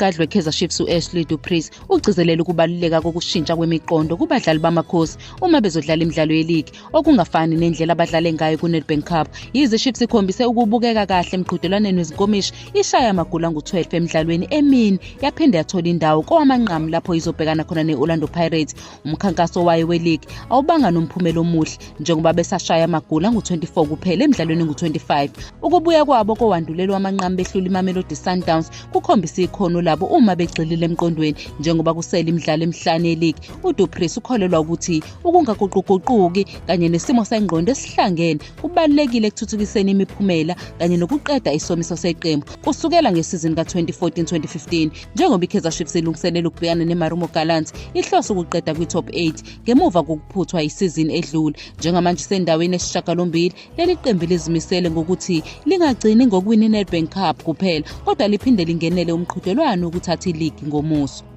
Umgadli weKaizer Chiefs u-Ashley Du Preez ugcizelele ukubaluleka kokushintsha kwemiqondo kubadlali baMakhosi uma bezodlala imidlalo yeligi, okungafani nendlela abadlale ngayo kuNedbank Cup. Yize iChiefs ikhombise ukubukeka kahle emqhudelwaneni wezinkomishi, ishaya amagoli angu-12 emidlalweni emine, yaphinde yathola indawo kowamanqamu lapho izobhekana khona ne-Orlando Pirates. Umkhankaso wayo weligi awubanga nomphumela omuhle njengoba besashaya amagoli angu-24 kuphela emidlalweni engu-25. Ukubuya kwabo kowandulela wamanqamu behlula iMamelodi Sundowns kukhombisa ikhono labo uma begxilile emqondweni njengoba kusele imidlalo emihlanu yeligi. UDu Preez ukholelwa ukuthi ukungaguquguquki kanye nesimo sengqondo esihlangene kubalulekile ekuthuthukiseni imiphumela kanye nokuqeda isomiso seqembu kusukela ngesizini ka-2014-2015 njengoba iKaizer Chiefs ilungiselela ukubhekana neMarumo Gallants ihlose ukuqeda kwi-top 8 ngemuva kokuphuthwa isizini edlule. Njengamanje isendaweni esishiyagalombili, leli qembu lizimisele ngokuthi lingagcini ngokuwina iNedbank Cup kuphela kodwa liphinde lingenele umqhudelwano wokuthatha iligi ngomuso.